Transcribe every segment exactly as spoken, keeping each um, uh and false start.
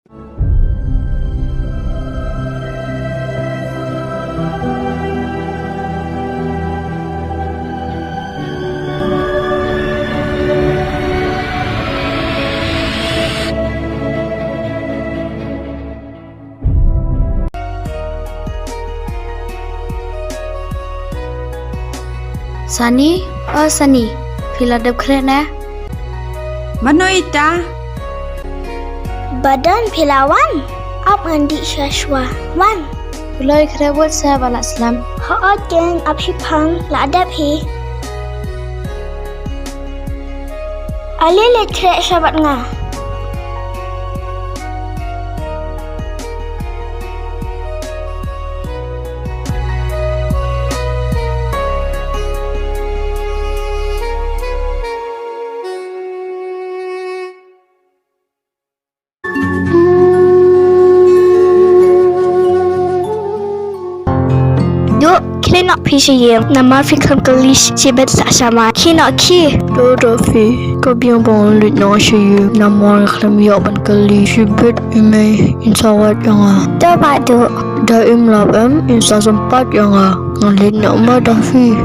Sani, o Sani, phi la dep khreh ne? Mano ita? Ba don, phi la wan? Ap ngan dih shuwa shuwa. Wan. Kloi khreh bad sa ba la slem. Hooid ken, ap hi phan, la dep hi. Ale leit khreh sha bad nga. Duh, khleh noh phi sha ïing, namar phi khlem kylli shibit sa sha mai. Khleh noh khleh. To, to phi, ka biang ba ngan leit noh sha ïing, namar khlem ïoh ban kylli shibit ïa me, in sa wad ïa nga. To bah Duh. Da im lap em, in sa sympat ïa nga. Ngan leit noh ma da phi.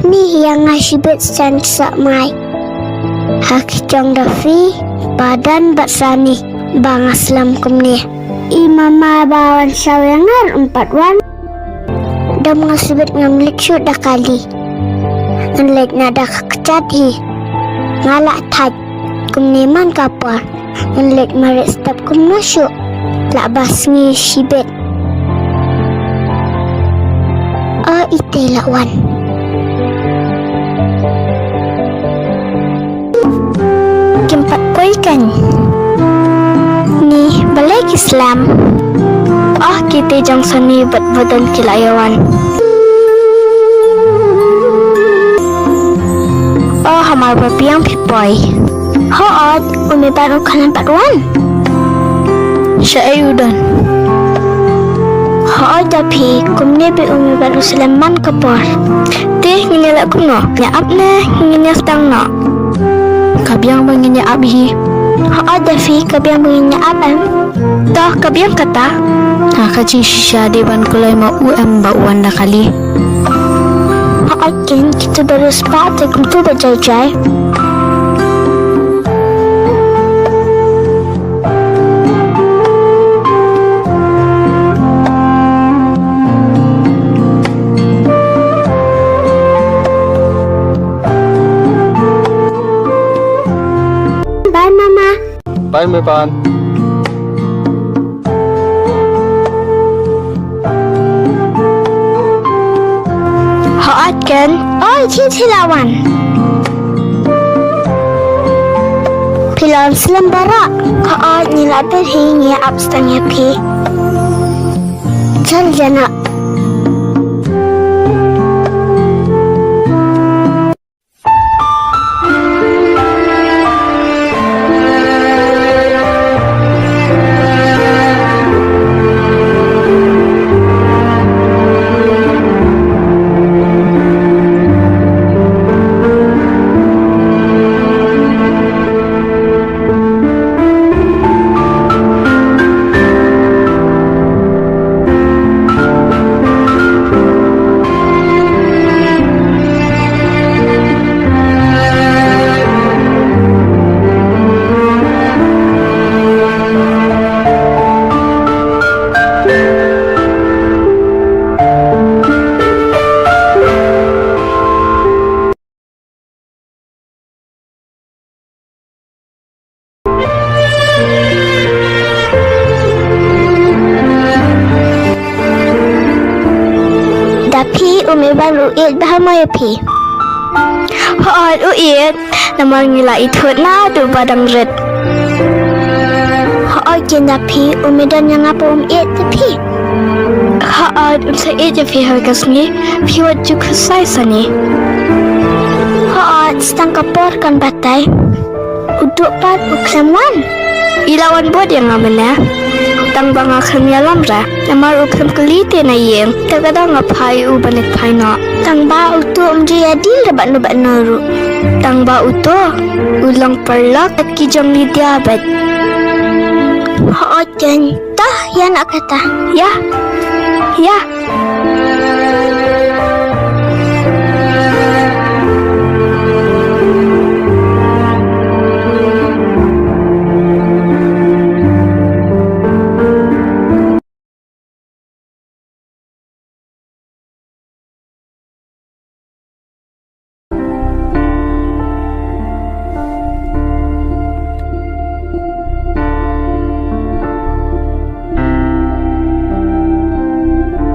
Mih ïa nga shibit shen sa mai. Ha ki jong da phi, ba don bad Sani, ba nga slem kumne. I mama ba wan sha ïing ngar um pat wan. Dom nga shibit ngam leit shuh da kali. Ngan leit na da ka kjat hi. Nga la thait. Kumne man ka por. Ngan leit mareh step kumno shuh. La ba sngi shibit. O ite la wan. Kim pat poi kan. Ni balei ki slem. Oh kite jong Sani bad ba don ki la ïa wan. Oh hamar ba biang phi poi. Hooid, u Meban u khlem pat wan. Shaei u don? Hooid da phi, kumne ba u Meban u slem man ka por. Te ngin ïa leh kumno? Ïa ap ne ngin ïa sdang noh? Ka biang ba ngin ïa ap hi. Hooid da phi, ka biang ba ngin ïa ap em. To ka biang kata. Ha ka jingshisha dei ban kloi ma u em ba u wan da kali. Hooid ken, kito ba riewspah te kumto ba jai jai. Bye mama. Bye Meban. Hooid ken. Oi, phi phi la wan. Phi la wan slem baroh. Hooid, ngi la pyrshah ngi ap sdang ïa phi. Chal jana. Ban u ïeit bha mo ïa phi. Hooid u ïeit, namar ngi la ithuh naduh ba dang rit. Hooid ïa phi, um don ïa nga ba um ïeit ïa phi. Hooid, un sa ïeit ïa phi ha ka sngi, phi wat ju khuslai sani. Hooid, tang ka por kan batai. U duh pat u khlem wan. I la wan bud ïa nga mynne. Tang ba nga khlem ïalam re. Namar u khlem kylli te na ïing. Te ka dang nga phai u ban leit phai noh. Tang ba uto um ju ïadil da bad no bad no ruh. Tang ba uto u long paralok bad ki jong Lydia bad. Hooid jan. Tah, ïa na kata. Ïa. Ïa.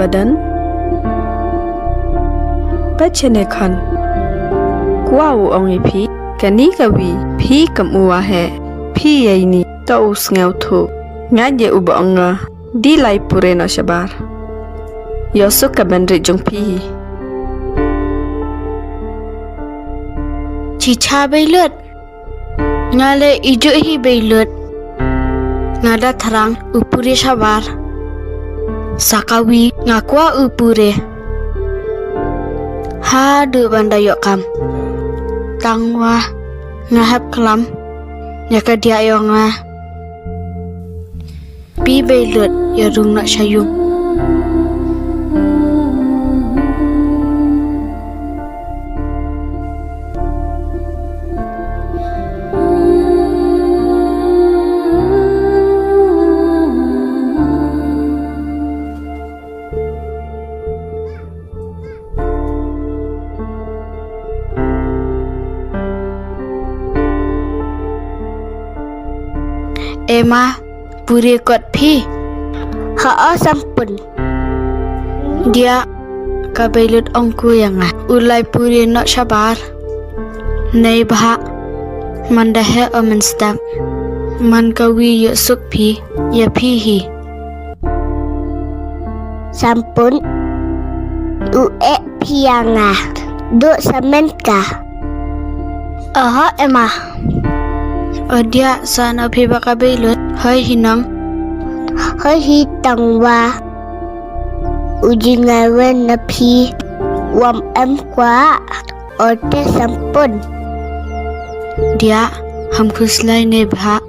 Badan. Peit shane khan. Kwah u ong ïa phi. Kane kawi. Phi kam u wa he. Phi ïa ini. To u sngewthuh. Nga ïa u ba ong nga. Dei lai pure noh shabar. Ïoh suk ka ban rit jong phi hi. Chicha beilut. Nga leh ijuh hi beilut. Nga da thrang u pure shabar. Sa kawi nga kwah u pure. Haduh ban da ïoh kam. Tang wa nga hap klam. Ïa ka diah ïong nga. Phi beilut ïa rung noh sha ïung. Emma, pure kot phi? Hooid Sampun. Diah, ka beilut ong ko ïa nga. U lai pure noh shabar. Neibhah. Man da heh o mynstep. Man kawi ïoh suk phi. Ïa phi hi. Sampun. U eh phi ïa nga. Duh samen ka. Oho Emma. O diah sa na phi ba ka beilut. Hoi hi nong. Hoi hi tang wa. U jingaiwen na phi. Wam em kwah. Ote Sampun. Diah, ham khuslai neibhah.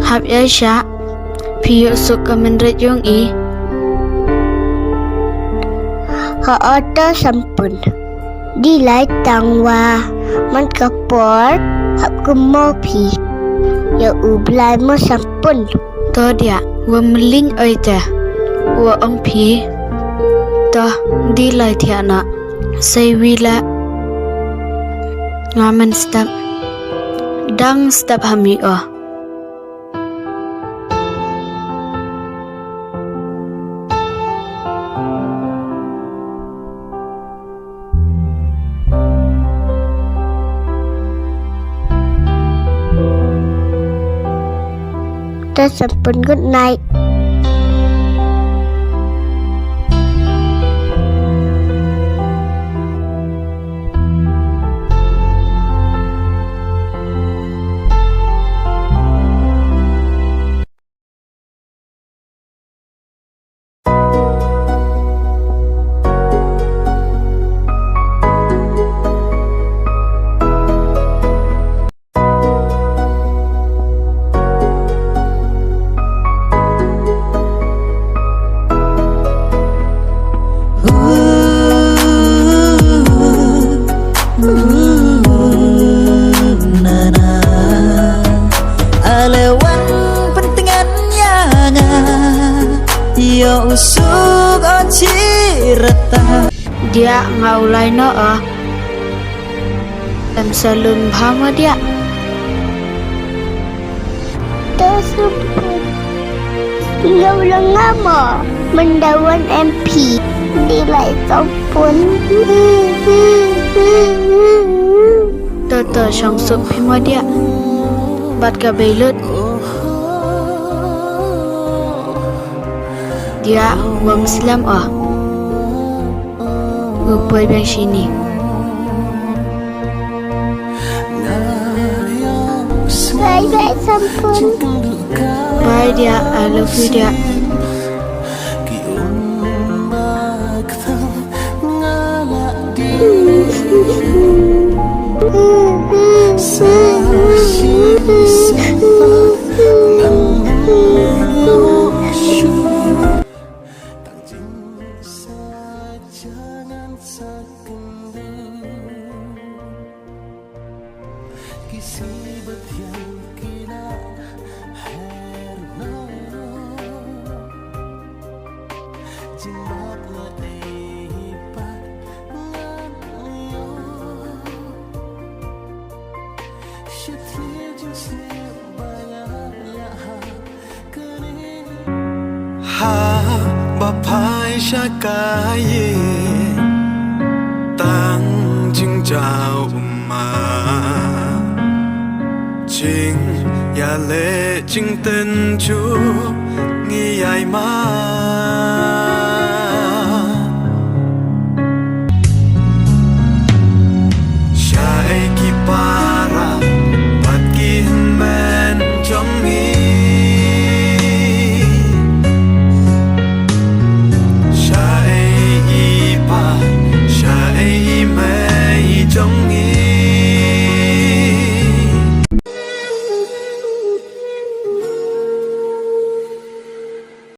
Hap ïa sha. Phi ïoh suk ka mynrit ïong i. Ha ote Sampun. Dei lai tang wa. Man ka por. Hap kumno phi. Ïa u Blai mo Sampun. To diah, wa mling oi te. Wa ong phi. To, dei lai thiah na. Sei wi la. Nga mynstep. Dang step ha mi o. Te Sampun good night. Ale wan pyntngen ïa nga. Ïa u suk o chi rta. Diah nga u lai noh o. Em salun bha ma diah. To Sampun. Nga u la nga mo. Myndawan em phi. Di lai tong pun. To to shong suk phi mo dia. Bat ka beilut. Dia wam slam ah. Upoi bang sini. Bye bye sampun. Bye dia, I love you dia. Haba phai sha ka ïing tang jingjaw ummat, jingïaleh jingtynjuh ngi ïai mad.